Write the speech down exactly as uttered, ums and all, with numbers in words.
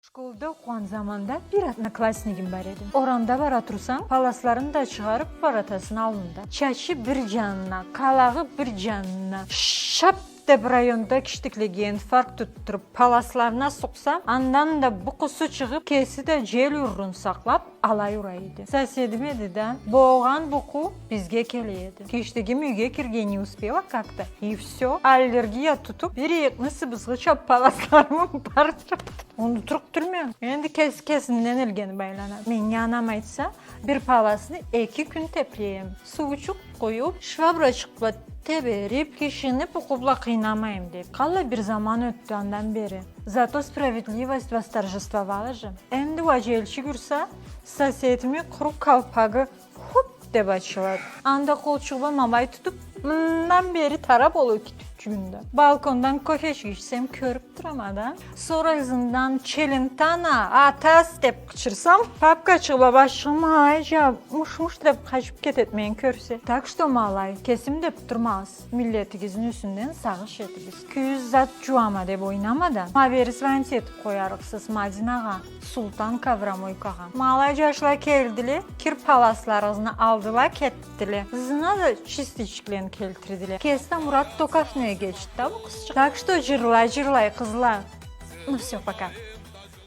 Школда окъугъан заманда бир однокласснигим бар эди. Орамда бара турсам, паласларын да чыгъарып, воротасыны аллында. Чачы бир джанына, къалагъы бир джанына, шап деп районда киштиклеге инфаркт тутдуруп, паласларына сукъсам, андан да букъусу чыгъып, кеси да джел урурун сакълап, алай ура эди. Соседим эди да. Болгъан букъу бизге келе эди. Киштигим юйге кирге не успела как-то. И всё. Аллергия тутуп, бир-эки сыбызгъыча паласларымы бардырыпды. Унутурукъ тюлме. Энди кеси кесинден элгени байланады. Меннге анам айтса, бир паласны эки кюн теплейме. Суучукъ къуюп, швабрачыкъ бла теберип, кишини букъу бла къыйнамайма деп. Къаллай бир заман ётдю андан бери. Зато справедливость восторжествовала же. Энди уа джелчик урса, соседими къуру калпагы хуп деп ачылады. Анда къолчугъу бла ма алай тутуп, мындан бери тарап ол эки тюпчюгюн да. Балкондан кофечик ичсем, кёрюп турама да. Сора ызындан «Челентано, атас!» деп къычырсам, папкачыгъы бла башчыгъы ма алайча муш-муш деп къачып кетеди мени кёрсе. Так что, ма алай, кесим деп турмагъыз. Миллетигизни юсюнден сагъыш этигиз. Кюй зат джууама деп ойнама да, ма бери звонить этип къоярыкъсыз Мадинагъа, Султан ковромойкагъа. Ма алай джашла келдиле, кир паласларыгъызны алдыла, кетдиле. Ызына да чистичиклени келтирдиле. Кеси да Мурат Токовну кечди да бу къызчыкъ. Так что джырлай-джырлай, къызла. Ну всё, пока.